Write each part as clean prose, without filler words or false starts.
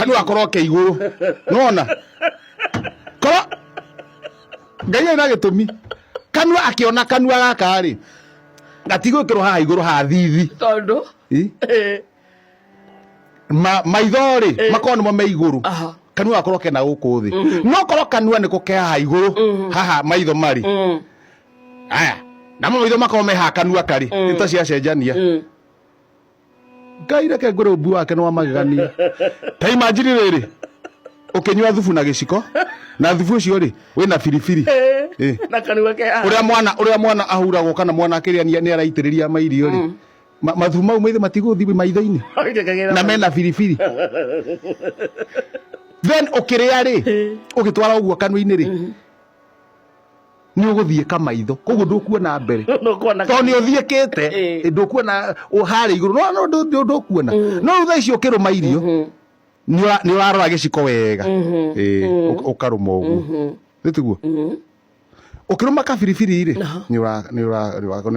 Kanua gakorwo ke igũrũ. Nona korwo Ngai arĩ na gĩtũmi, kanua akĩona kanua gaka rĩ, gatigwĩkĩrwo haha igũrũ haha thithi. Tondũ Ĩ? Maitho rĩ, makorwo nĩmo me igũrũ. Kanua gakorwo kena gũkũ thĩ. No korwo kanua nĩko ke haha igũrũ, haha maitho marĩ, aya namo maitho makorwo me haha kanua karĩ, nĩ ta ciacenjania. Ngai reke ngwĩre, ũmbi wake nĩ wa magegania. Ta imagine rĩrĩ, ũkĩnyua thubu na gĩciko, na thubu ũcio rĩ wĩna biribiri. Na kanua ke haha. Ũrĩa mwana ahuragwo kana mwana akĩrĩa nĩ araitĩrĩria mairio rĩ, mathubu mau maitho matigũthiĩ maitho-inĩ na mena biribiri. Then ũkĩrĩa rĩ, ũgĩtwara ũguo kanua-inĩ rĩ, nĩ ũgũthiĩka maitho, koguo ndũkuona mbere. Ndũkuona. Tondũ nĩ ũthiĩkĩte. Ndũkuona harĩa igũrũ, no ndũkuona. No rĩu thaa ici ũkĩrũma irio, nĩ ũrarora gĩciko wega. Ũkarũma ũguo, nĩ tiguo? Ũkĩrũma kabiribiri rĩ, nĩ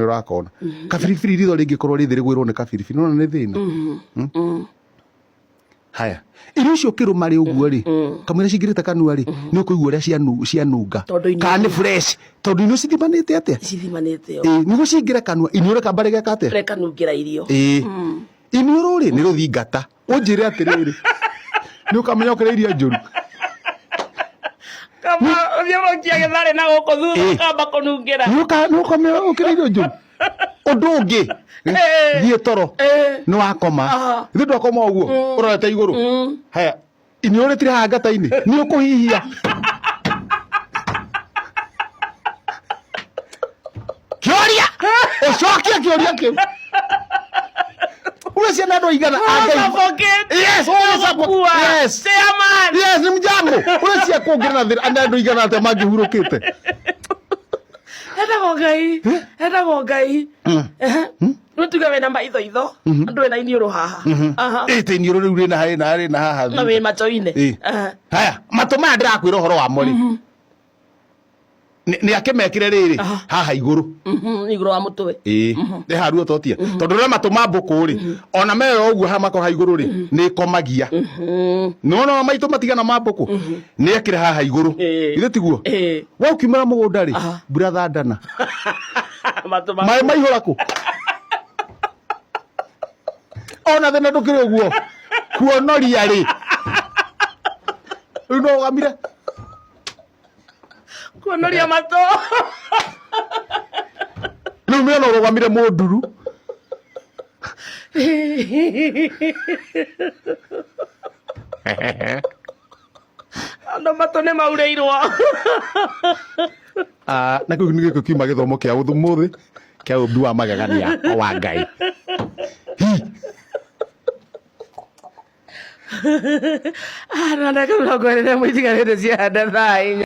ũrakona kabiribiri. Ritho rĩngĩkorwo rĩthĩ rĩgwĩrwo nĩ kabiribiri, nona nĩ thĩna. Haya, irio icio ũkĩrũma rĩ ũguo rĩ, kamũira cingĩrĩte kanua rĩ, nĩ ũkũigua ũrĩa cianunga. Tondũ Kana nĩ fresh, tondũ irio cithimanĩte atĩa? Cithimanĩte o. Ĩĩ, nĩguo cingĩre kanua, iniũrũ rĩkamba rĩgeka atĩa? Rekanungĩra irio. Ĩĩ, iniũrũ rĩ nĩ rũthingata. Ũnjĩre atĩrĩrĩ, nĩ ũkamenya ũkĩrĩa irio njũru. Kamba ũthiũrũrũkia gĩtharĩ na gũkũ thutha, ũkamba kũnungĩra. Nĩ ũkamenya ũkĩrĩa irio njũru. Ũndũ ũngĩ, thiĩ toro, nĩ wakoma. Ithuĩ ndwakoma ũguo ũrorete igũrũ. Haya, iniũrũ rĩtirĩ haha ngata-inĩ, nĩ ũkũhihia. Kĩũria, ũcokie kĩũria kĩu. Uwe ciana andũ aigana a Ngai? Suffocate. Yes, ũgĩ Gũkua. Yes. Chairman. Yes, nĩ mjango ũrĩa cia kũngĩra na thĩna andũ aigana atĩa mangĩhurũkĩte? Etagwo Ngai, etagwo Ngai. Rĩu tuge wĩna maitho itho, andũ wĩna iniũrũ haha. Aha. Ĩ, tĩ iniũrũ rĩu rĩna rĩna rĩna haha Na wĩ macho-inĩ. Haya, matũ maya ndĩrakwĩra ũhoro wamo rĩ, nĩ akĩmekĩre rĩrĩ haha igũrũ. Igũrũ wa mũtwe. Ĩĩ, nĩ haruo totia, tondũ rĩrĩa matũ ma mbũkũ rĩ, ona meyo ũguo haha makorwo ha igũrũ rĩ, nĩ ĩkomagia. Nĩwona maitũ matigana ma mbũkũ nĩ ekĩre haha igũrũ. Githĩ tiguo? We ũkiumĩra mũgũnda rĩ, mbura thandana. Matũ ma Maĩ maihũra kũ? Ona thĩna ndũkĩrĩ ũguo kuonoria rĩ, rĩu no ũgamire. Kuonoria matũ. Rĩu mĩona ũrũgamire mũnduru. Andũ matũ nĩ maurĩirwo. Ah, na kĩu nĩ gĩkũ kiuma gĩthomo kĩa ũthumuthĩ kĩa ũmbi wa magegania wa Ngai. Hi. Ah, na ndagĩka 21 itigarĩte cia thaa 4.